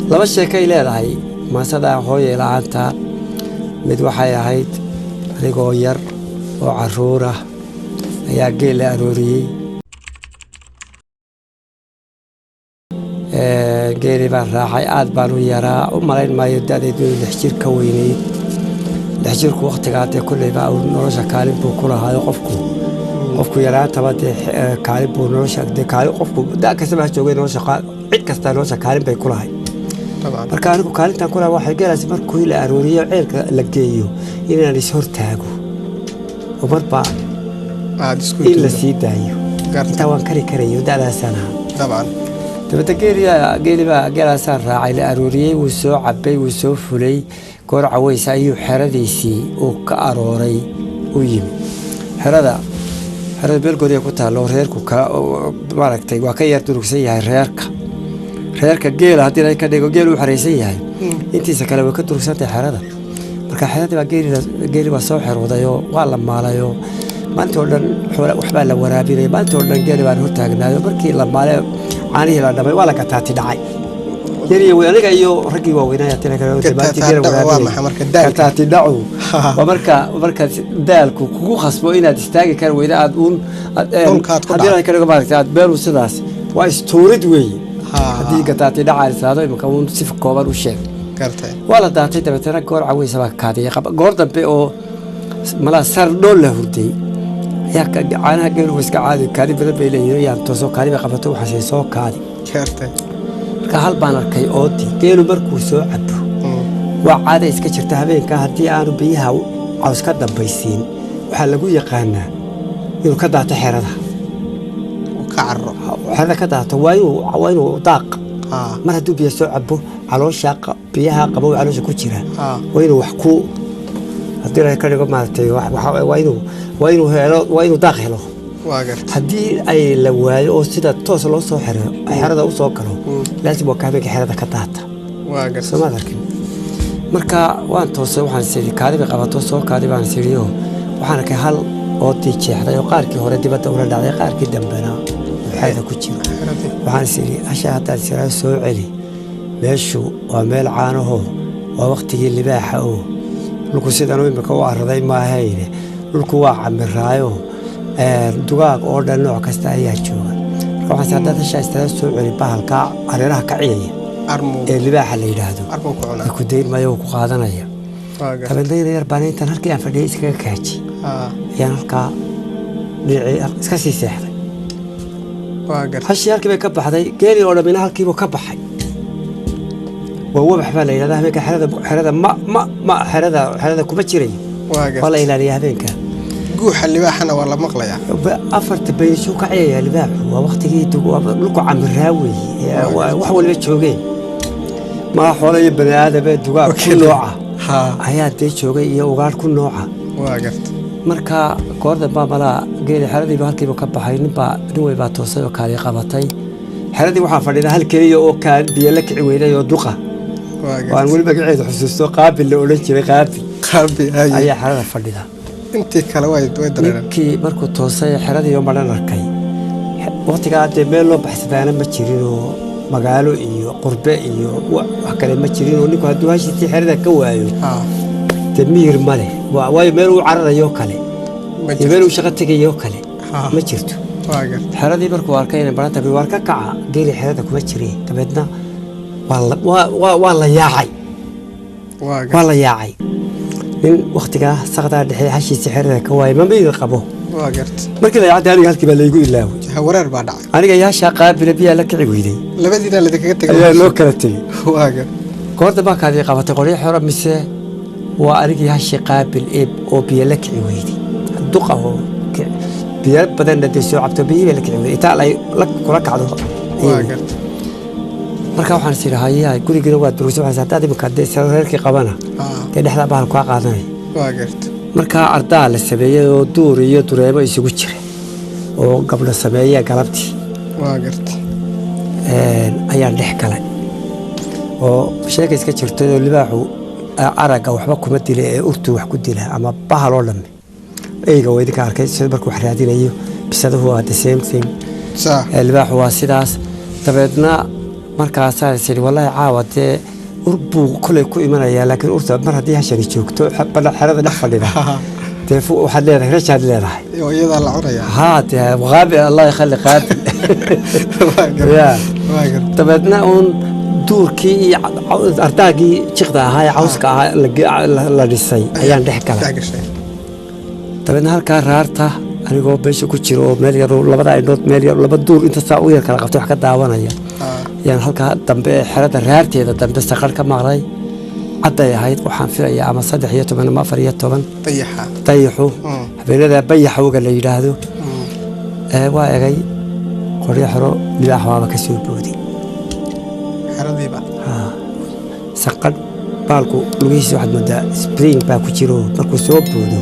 Laba sheekay leedahay maasada hooyay la-aanta. Mid waxay ahayd anigoo yar oo caruur ah ayaa geel la arooriyey. Geelii baan raacay, aad baan u yaraa, u malayn maayo da'daydu inay 6 jir ka weynayd. 6 jirku waqtigaa dee kolleyba uu nolosha kaalin buu ku lahaayo. Qofku yaraantaba dee kaalin buu nolosha dee kaalin, qofku da' kastaba ha joogay, nolosha cid kasta nolosha kaalin bay ku lahay. Marka anigu kaalintan ku lahaa waxay geelaasi markii la arooriyo ceelka la geeyo inaan is hortaago oo marba aad isku in la sii daayo. Intaa waan kari karayo, da'daasaan ahaa. Dabadda geelibaa geelaasaan raacay la arooriyey, wuu soo cabay, wuu soo fulay. Goor caweysa ayuu xeradiisii uu ka arooray u yimi. Xerada meel gooniya ku taallo oo reerku ka maaragtay waa ka yar durugsan yahay reerka geela. Haddii la ka dhigo geel uu xeraysan yahay, intiisa kale way ka durugsan tahay xerada. Marka xeradii baa geeli baa soo xerooday oo waa la maalayoo maanta oo dhan xoola waxbaa la waraabinaya. Maanta oo dhan geeli baan hortaagnaayo. Markii la maalay, caanihii la dhamay, waa la gataati dhacay yariyo wey, aniga iyo raggii waaweynaa. Gataati dhacu waa maxay marka? Daalka? Gataati dhacu waa marka daalku kugu khasbo inaad istaagi kari weyda, aad uun Dhulkaad ku haddii dhacdo. la ka dhigo maaragtay aad beelu sidaas waa istuurid weeye. Haddii gataati dhacaa islaado imika uun si kooban u sheeg. Waa la daatay, dabeetana goor caweysa baa kaadiyay. Goor dambe oo malaa sar dhool la hurday ayaa caanaha geelu waa iska caadi, kaadi badan bay leeyihiin. Yaan tooso, kaadi bay qabato, waxaasay soo kaadi. Marka hal baan arkay oodi. Geelu markuu soo cabo, waa caada iska jirta, habeenka haddii aanu biyaha caws ka dambaysiin, waxaa lagu yaqaanaa inuu ka daato xerada. Uu ka carro. Xerada ka daato, waa inuu daaq. Mar hadduu biyo soo cabo, caloosha biyaha qabow caloosha ku jira, waa inuu wax ku haddii la ka dhigo maaragtay waa inuu helo, waa inuu daaq helo. Waa gartay. Haddii ay la waayo oo sida toos loo soo xiro xerada u soo galo, laasim waa ka habeenka xerada ka daata. Waa gartay. Soo maad arkin? Marka waan toosay, waxaan is kaadi bay qabato, soo kaadi baan is idhi oo waxaan arkay hal oodii jeexday oo qaarkii hore dibadda ula dhacday, qaarkii dambena uu xerada ku jiro. Xeradii. Waxaan is idhi hasha haddaad isiraa soo celi, meeshu waa meel caanaho, waa waqtigii libaaxa oo dhulku sidan imika u araday maahayne, dhulku waa camiraayo, dugaag oo dhan nooc kasta ayaa jooga. Marka waxaan is haddaad hashaa istiraa soo celi, bahalkaa hareeraha ka ciyaya armuu ee libaaxa la yidhaahdo armuu ku cunaa. Ku dayn maayo, wuu ku qaadanaya. Waa gartay. Dabeedna yar baan intaan halkii aan fadhiyay iskaga kaaji ayaan halkaa dhinacii iska sii seexday. Waa gartay. Hashii halkii bay ka baxday, geelii oo dhammina halkiibuu ka baxay. Waa wabax baa la yidhahdaa habeenka xerada ma xerada kuma jirayo. Waa Waa la gartay. ilaaliyaa habeenka. Guuxa libaaxana waa la maqlayaa. Afarta baynisuu ka ciyayaa libaaxu. Waa waqtigii waa dhulku camiraa weeye, waa wax waliba joogeen, maa xoolo iyo bani aadame, dugaag ku nooca ayaa dee joogay iyo ugaadh ku nooca. Waa gartay. Marka goor dambaa malaa geeli xeradiiba halkiiba ka baxay. Ninbaa nin wey baa toosay oo kaadi qabatay. Xeradii waxaa fadhida hal keliya oo kaa biyo la kici weyday oo duqa Waa oo aan gartay. weli magaceeda xusuusto, Qaabil la odhan jiray, Qaabil. Qaabi haye. Ayaa xerada fadhida. Intii kale way dareereen. Ninkii markuu toosay xeradii oo madhan arkay, waqtigaa dee meel loo baxsadaana ma jirin oo magaalo iyo qurbe iyo wax kale ma jirin, oo ninku hadduu hashiisii xerada ka waayo dee miyir ma leh. Waayo meel uu cararayo kale ma iyo meel jirto. uu shaqo tegayo kale ma jirto. Waa gartay. Xeradii markuu arkay inay baran tahay, waar ka kaca, geeli xerada kuma jire. Dabeedna waa la yaacay. Waa Waa gartay. la yaacay. Nin waktigaa saqdaa dhexe hashiisii xerada ka waayay ma miyir qabo. Waa gartay. Markii la yaacay, aniga halkii baa laygu ilaaway. Wareer baa dhacay. Aniga yaashaa Qaabila biyaa la kici weyday Labadiina ladinkaga tegay. ayaa loo kala tegey. Waa gartay. Goor dambaa kaadii qabatay qoryo xero, mise waa anigii hashii Qaabil ee oo biyo la kici weyday, duqa oo biyo badanna dee soo cabto, biyihii bay la kici weyday, intaa ay kula kacdo. Waa gartay. Marka waxaan is idhi hayaa, gurigiina waa durugsan, waxaan is haddaad imika dee reerkii qabana dee dhexdaa bahal kaa qaadanaya. Waa gartay. Markaa ardaa la sameeyey oo duur iyo dureemo isugu jira oo gabdho sameeya galabtii. Waa gartay. Ayaan dhex galay oo sheeka iska jirtay oo libaaxu aragga waxba kuma dila ee urtuu wax ku dila, ama bahal oo dhamme. Eyga waa idinka arkay sida markuu wax raadinayo, bisaduhu waa the same thing. Libaaxu waa sidaas. Dabeedna Markaasaa is idhi, wallaahi caawa dee ur buu kolay ku imanayaa, laakiin urta mar haddii hashani joogto xerada dhex fadhida, dee waxaad leedahay rajaad leedahay. Oo iyadaa la cunayaa. Haa, dee qaabil, Allah yakhali qaabil. Waa gartay. Ya. Waa gartay. Dabeedna uun duurkii iyo ardaagii jiqda ahaa ee cawska ahaa la dhisay ayaan dhex galay. Dhex gashay. Dabeedna halkaa raarta anigoo meesha ku jiro oo meel yar labada indhood meel yar laba duur inta saa u yar kala qabtay wax ka daawanaya, ayaan halkaa dambe ee xerada raarteeda dambe saqar ka maqlay. Cadday ahayd, waxaan filayaa ama 13 ama 14. Dayaxa. Dayaxu habeenada bayaxowga la yidhaahdo. Ee waa egay, qoryo xero libaax waaba ka soo booday. Xeradiiba. Haa. Saqadh baalku lugihiisa waxaad moodaa spring baa ku jiro, markuu soo boodo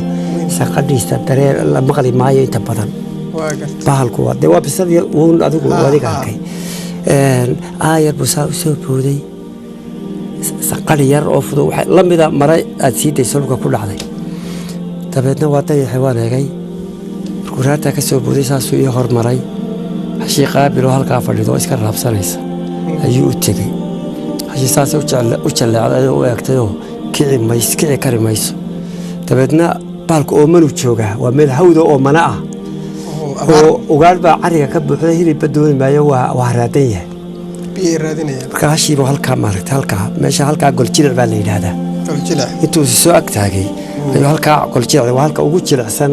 saqadhiisa dareer la maqli maayo inta badan. Waa gartay. Bahalku waa dee waa bisad yar uun adigu. Adiga arkay. Aayar buu saa u soo booday, saqadh yar oo fudud waxay la mida mare aad sii dayso dhulka ku dhacday. Dabeedna waa dayaxay, waan eegay markuu raartaa ka soo booday, saasuu ii hormaray. Hashii qaabil oo halkaa fadhido oo iska raabsanaysa ayuu u tegey. Hashii saasay u jalleecday oo u eegtayoo kici mays, kici kari mayso. Dabeedna baalka oomanuu joogaa, waa meel hawda oo mana ah. Oo abaar. Oo ugaadh baa cariga ka buuxda, hilibba dooni maayo, waa haraadan yahay. Biyay raadinayaan. Marka hashiibu halkaa maaragtay, halkaa meesha halkaa goljilic baa la yidhaahdaa. Goljilic. Intuu soo ag taagay ayuu halkaa goljilic, waa halka ugu jilicsan.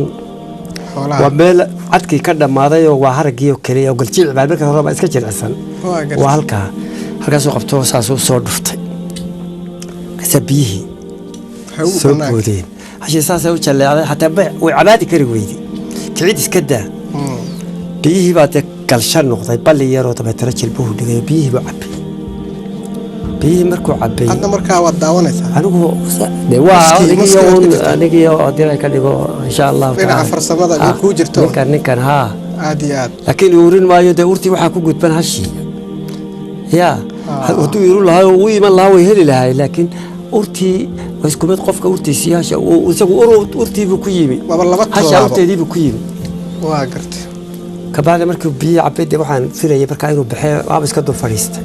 Xoolaha. Waa meel cadkii ka dhammaaday oo waa haraggii oo keliya oo goljilic baa marka horeba iska jilicsan. Waa waa gartay. Halkaa halkaasuu qabto, saasuu soo dhuftay, markaasaa biyihii Haw soo banaanka. boodeen. Hashii saasay u jalleecday, xataa way cabaadi kari weyday, kicid iska daa. Biyihii baa dee galsha noqday balli yaroo, dabeetana jilbuhu dhigay, biyihii buu cabbay. Biyihii markuu cabbay, Hadda markaa waad daawanaysaa. Anigu de waa Muskii- anigiyo muskii waad ku un jirtaa. Anigiyo haddii ay ka dhigo insha Allahu Dhinaca tacaala. farsamada ay kuu jirto. Ninkan haa. Aad iyo aad. Laakiin uurin maayo dee, urtii waxaa ku gudban hashii ya. Hadduu iru lahaa oo u iman lahaa way heli lahay, laakiin urtii waa isku mid, qofka urtiisii hasha isagu urtiibuu ku yimi. Waaba laba Hasha tallaabo. urteediibuu ku yimi. Waa gartay. Kabacdi markuu biyihii cabay, dee waxaan filayay markaa inuu baxee, waaba iska dul fadhiistay.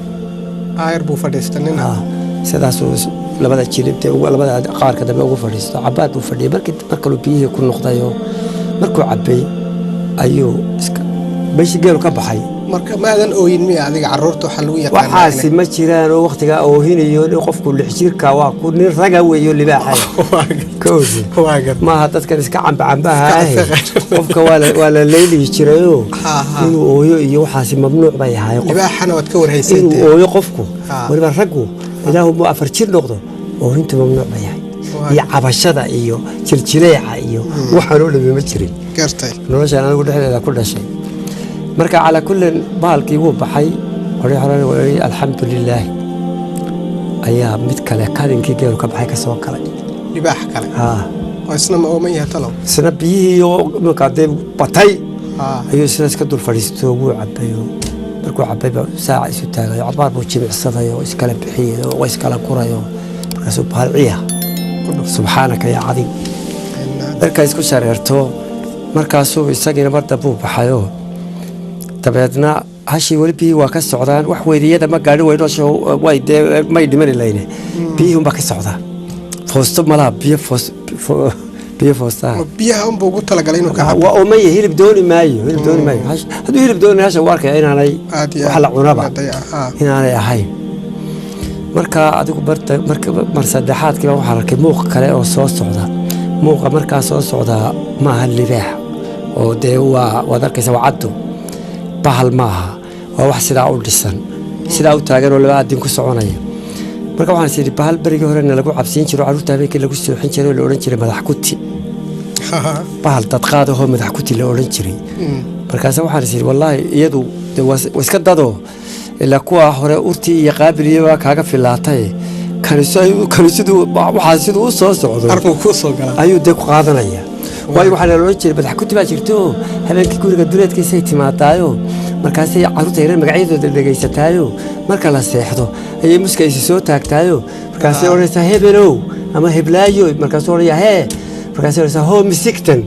Aayar buu fadhiistay nina. Sidaasuu labada jilib dee labada qaarka dambe ugu fadhiisto. Cabaad buu fadhiyay, markii mar kaluu biyihii ku noqdayoo markuu cabay ayuu iska meeshii geelu ka baxay. Marka maadan ooyin miya adiga? Caruurta waxaa lagu yaqaanaa Waxaasi ma jiraan oo waktigaa oohinayo in qofku 6 jirka waa ku nin raga weeyo libaaxa ka oohin. Waa gartay. Maaha dadkan iska camba cambaha ah. Iska. Qofka waa la leylihi jirayoo Ha, ha. inuu ooyo iyo waxaasi mamnuuc bay ahaay Libaaxana waad ka warhaysay. Inuu ooyo qofku, weliba raggu, ilaahu muu 4 jir noqdo, oohintu mamnuuc bay ahay, iyo cabashada iyo jiljileeca iyo waxaan oo dhami ma jirin. Gartay. Noloshaan anigu dhexdeeda ku dhashay. Marka calaa kullin bahalkii wuu baxay, hore horena waa yidhi alxamdu lilaahi, ayaa mid kale kadinkii geelu ka baxay ka soo galay. Libaax kale. Haa. Oo isna ma ooman yahay talow? Isna biyihii oo iminka dee batay ayuu isna iska dul fadhiisto, wuu cabayo. Markuu cabay baa saaca isu taagayo, cabaar buu jimicsaday oo iskala bixiyay oo iskala gurayo, markaasuu bahal ciya, Ku dhuf. Subxaanaka yaa cadiim. Markay isku shareerto, markaasuu isagiina mar dambuu baxayoo, dabeedna hashii weli biyihii waa ka socdaan. Wax weydiyada ma gaadhin weydhosho way dee may dhimani layne, biyihii unbaa ka socdaa, foosto malaha biyo foos biyo foostaha. Oo biyaha unbuu ugu talagalay inuu ka cabo. Waa oomaya, hilib dooni maayo, hilib dooni maayo. Hadduu hilib dooni hasha u arkaya inaanay Aad iyo wax aad. la cunaba Dayac, haa. inaanay ahayn. Marka adigu barta marka mar saddexaadkiiba waxaan arkay muuq kale oo soo socda. Muuqa markaa soo socdaa maaha libaax oo dee waa waad arkaysa, waa caddo, bahal maaha, waa wax sidaa u dhisan, sidaa u taagan oo laba addin ku soconaya. Marka waxaan is idhi bahal berigii horena lagu cabsiin jiro carruurta, habeenkii lagu seexin jiray oo la odhan jiray madax kuti, bahal dadqaad ahoo madax kuti la odhan jiray. Markaase waxaan is idhi wallaahi iyadu dee waa iska dadoo, ilaa kuwa hore urtii iyo qaabiliyaba kaaga filaatay, kani siduu waxaa siduu u soo socdo Arkuu kuu soo galaa. ayuu dee ku qaadanaya. Waayo waxaa la odhan jiray madax kuti baa jirto, habeenkii guriga duleedkiisay timaadaayo, markaasay carruurta yaryar magacyadooda dhegaysataayo, marka la seexdo ayay muska isi soo taagtaayo, markaasay odhanaysaa hebelow ama heblaayo, markaasuu odhanaya hee, markaasay odhanaysaa hoo misigtan,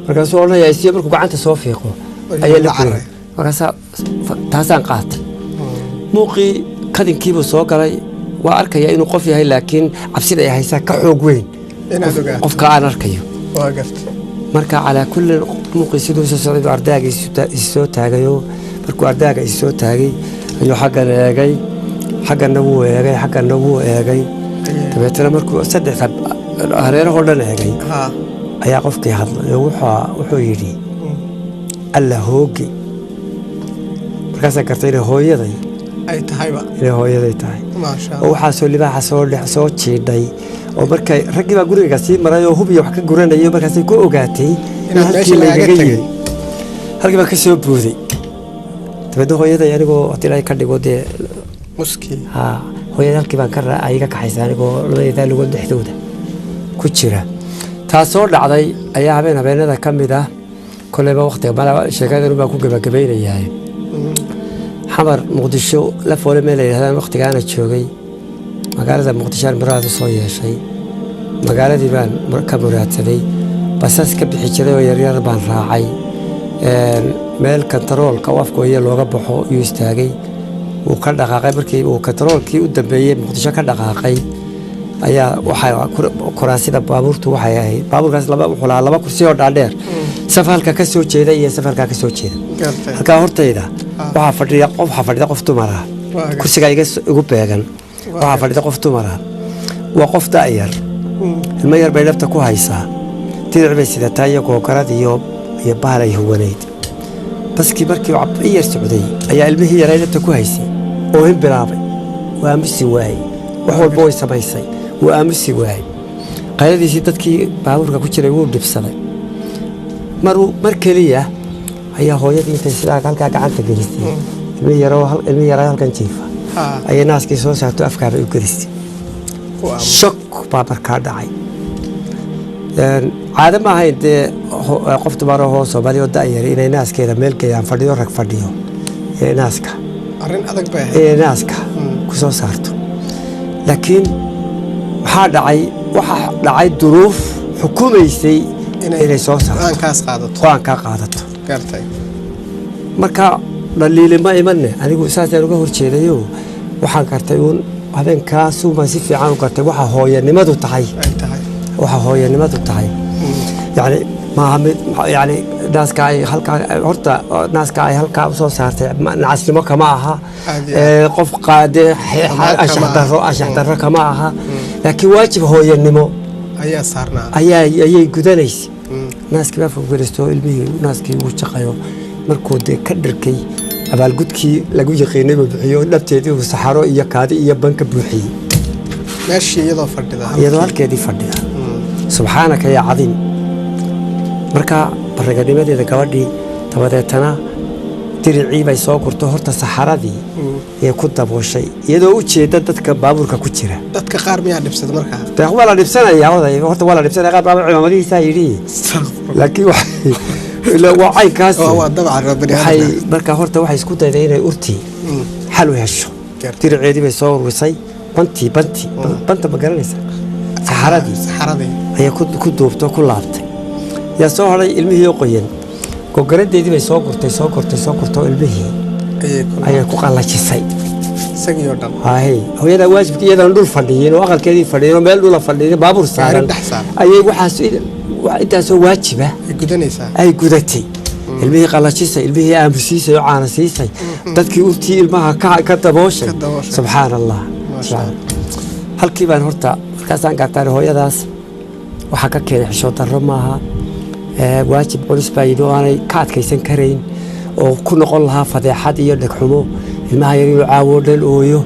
markaasuu odhanaya isiyo, markuu gacanta soo fiiqo Ayuu ayaa la la koray. carray. Markaasaa taasaan qaatay muuqii. Kadinkiibuu soo galay. Waa arkaya inuu qof yahay, laakiin cabsida ay haysaa ka xoog weyn inaad ogaato qofka aan arkayo. Waa gartay. Marka calaa kulli muuqii siduu soo socday buu ardaaga is soo taagayo. Markuu ardaaga is soo taagay ayuu xaggan eegay, xagganna wuu eegay, xagganna wuu eegay. Dabeetana markuu saddexda hareerahoo dhan eegay ayaa qofkii hadlay oo wuxuu yidhi, "Alla hooge." Markaasaan gartay inay hooyaday ay tahayba, inay hooyaday tahay. Maasha. Oo waxaasoo libaaxa soo dhex soo jiidhay oo markay raggii baa guriga sii maray oo hubiya wax ka guranayo, markaasay ku ogaatay in inaad halkii meesha lagaaga laygaga tegay. yimi. Halkii baan ka soo booday. Dabeedna hooyaday anigoo haddii Ilaahay ka dhigo dee muskii. Haa, hooyada halkii baan ka raacay, iga kaxaysa anigoo labadeedaa lugood dhexdooda ku jira. Taasoo dhacday ayaa habeen habeenada ka mid ah, koleyba waqtiga mala sheekadan baan ku gebagabaynayaa. Xamar, Muqdisho, Lafoole meel la yidhahdaan waqtigaana joogay. Magaalada Muqdisho aan muraad u soo yeeshay. Magaaladii baan ka muraadsaday. Basas ka bixi jiray oo yaryar baan raacay. Meel kantaroolka oo Afgooye looga baxo yuu istaagay, wuu ka dhaqaaqay. Markii uu kantaroolkii u dambeeyey Muqdisho ka dhaqaaqay ayaa waxaa kuraasida baabuurtu waxay ahayd, baabuurkaas laba wuxuu lahaa laba kursi oo dhaadheer, saf halka ka soo jeeda iyo saf halkaa ka soo jeeda. Halkaa hortayda waxaa fadhiya qof, waxaa fadhida qof dumar ah. Kursigaa igu beegan waxaa fadhida qof dumar ah. Waa qof da'yar, ilmo yar bay dhabta ku haysaa, diric bay sidataa iyo googarad iyo bahal ay huwanayd. Baskii markii uu in yar socday ayaa ilmihii yaray dhabta ku haysay oo hin bilaabay. Waa aamusi waayey. Wax walba way samaysay, wuu aamusi waayey. Qayladiisii dadkii baabuurka ku jiray wuu dhibsaday. Maruu mar keliya ayaa hooyadii intay sidaa halkaa gacanta gelisay ilmihii yaroo ilmihii yaraa halkan jiifa ayay naaskii soo saarto, afkaabay u gelisay. Ku aamus. Shock baa markaa dhacay. Caado ma ahayn dee qof dumarahoo Soomaali oo da'yar inay naaskeeda meel geeyaan fadhiyo, rag fadhiyo, inay naaska Arrin adag bay ahayd. inay naaska ku soo saarto. Laakiin maxaa dhacay? Waxaa dhacay duruuf xukumaysay inay soo saarto, go-aankaas qaadato, go-aankaa qaadato. Marka dhaliili ma imanne, anigu saasaan uga horjeedayo. Waxaan gartay uun habeenkaasumaan si fiican u gartay waxa hooyanimadu tahay. Ay tahay. Waxa hooyanimadu tahay yani maaha mid yani naaska ay halkaa horta naaska ay halkaa usoo saartay nacasnimo kama aha. Aad iyo Qof qaade Xumaan anshax kama aha. daro, anshax darro kama aha, laakiin waajib hooyanimo ayaa saarnaa. Ayay gudanaysa. Naaskii baa fogelisto, ilmihii naaskii wuu jaqayo. Markuu dee ka dhirkay, abaalgudkii lagu yaqiinay buu bixiyo. Dhabteedii uu saxaro iyo kaadi iyo banka buuxiyey. Meeshii iyadoo fadhida. Iyadoo halkeedii fadhida. Subxaanaka yaa cadiim. Marka baraganimadeeda gabadhii dabadeetana diricii bay soo gurto, horta saxaradii ayay ku dabooshay iyadoo u jeeda dadka baabuurka ku jira. Dadka qaar miyaa dhibsada markaa? Dee waa la dhibsanayaa oday, horta waa la dhibsanaya. Qaar baaba cimaamadihiisaa yidhi, laakiin ilaa waa caynkaas. Waa dabcan waa bani waxay aadam. Marka horta waxay isku dayday inay urtii xal u hesho. Diriceedii bay soo ururisay, bantii bantii banta ma garanaysa, saxaradii saxaradii ayaa ku duubtay oo ku laabtay. Yaa soo hadhay? Ilmihii oo qoyan gogoladeedii bay soo gurtay, soo gurtay, soo gurtay oo ilmihii ayay ku ayay ku qallajisay. Isagii oo dhan. Haye, hooyadaa waajibka iyadan dhul fadhiyin oo aqalkeedii fadhiyin oo meel dhula fadhiyin, baabuur saaran dhex saaran. Ayay waxaas intaasoo waajiba ay gudanaysaa. Ay gudatay. Ilmihii qallajisay, ilmihii aamusiisay oo caana siisay, dadkii urtii ilmaha ka dabooshay. Ka dabooshay. Subxaan Allah. Maasha. Subxaan. Halkii baan horta markaasaan gartaan hooyadaas waxaa ka keenay xishood darro maaha. Waajib culus baa yidhi oo aanay ka adkaysan karayn oo ku noqon lahaa fadeexad iyo dhegxumo, ilmaha yar inuu caawo dhan ooyo.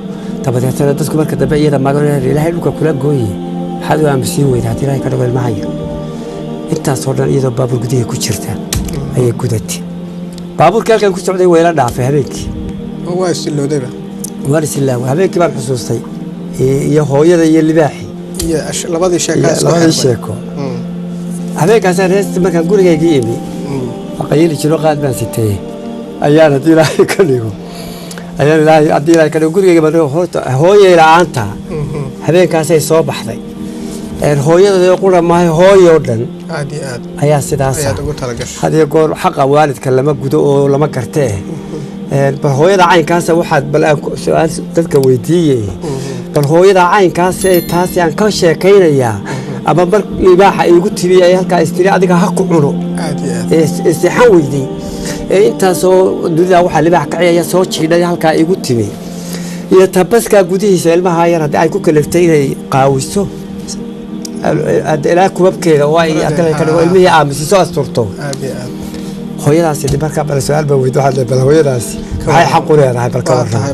Dabadeetana dadku marka dambe iyada magan, "Ilaahay dhulka kula gooye, maxaad u aamusiin weyda haddii Ilaahay ka dhigo ilmaha yar?" Intaasoo dhan iyadoo baabuur gudihii ku jirta ayay gudatay. Baabuurkii halkan ku socday wayla dhaafay habeenkii. Oo waa isilowdayba. Waan isilaaway. Habeenkii baan xusuustay iyo hooyada iyo libaaxii iyo labadii sheeko iyo isku labadii xirmay. sheeko. Habeenkaasaan heesta markaan gurigaygii imi, qayili jiro, qaad baan sitay, ayaan haddii Ilaahay ka dhigo ayaan Ilaahay haddii Ilaahay ka dhigo gurigayga baan horta hooyay la'aanta habeenkaasay soo baxday. Hooyadoo qura maahay, hooyoo dhan Aad iyo aad ayaa sidaas ayaad ugu talagashay. Had iyo goor xaqa waalidka lama gudo oo lama gartee. Bal hooyada caynkaasa waxaad bal aan su-aal dadka weydiiyey, bal hooyada caynkaas ee taasi aan ka sheekaynayaa ama mar libaaxa iigu timi ay halkaa istiri adiga ha ku cuno, Aad iyo aad. ee seexan weyday, ee intaasoo dunida waxaa libaax kaciyaya soo jiidhay halkaa iigu timi, iyo tabaskaa gudihiisa ilmaha yar haddii ay ku kaliftay inay qaawiso hadda ilaa kubabkeeda oo ay akala ka dhigo, ilmihii aamusiso, asturto. Aad iyo aad. Hooyadaasi markaa bal su-aal baa weydi, waxaad leedahay, bal hooyadaasi maxay xaq u leedahay? Bal ka Waa warran. tahay.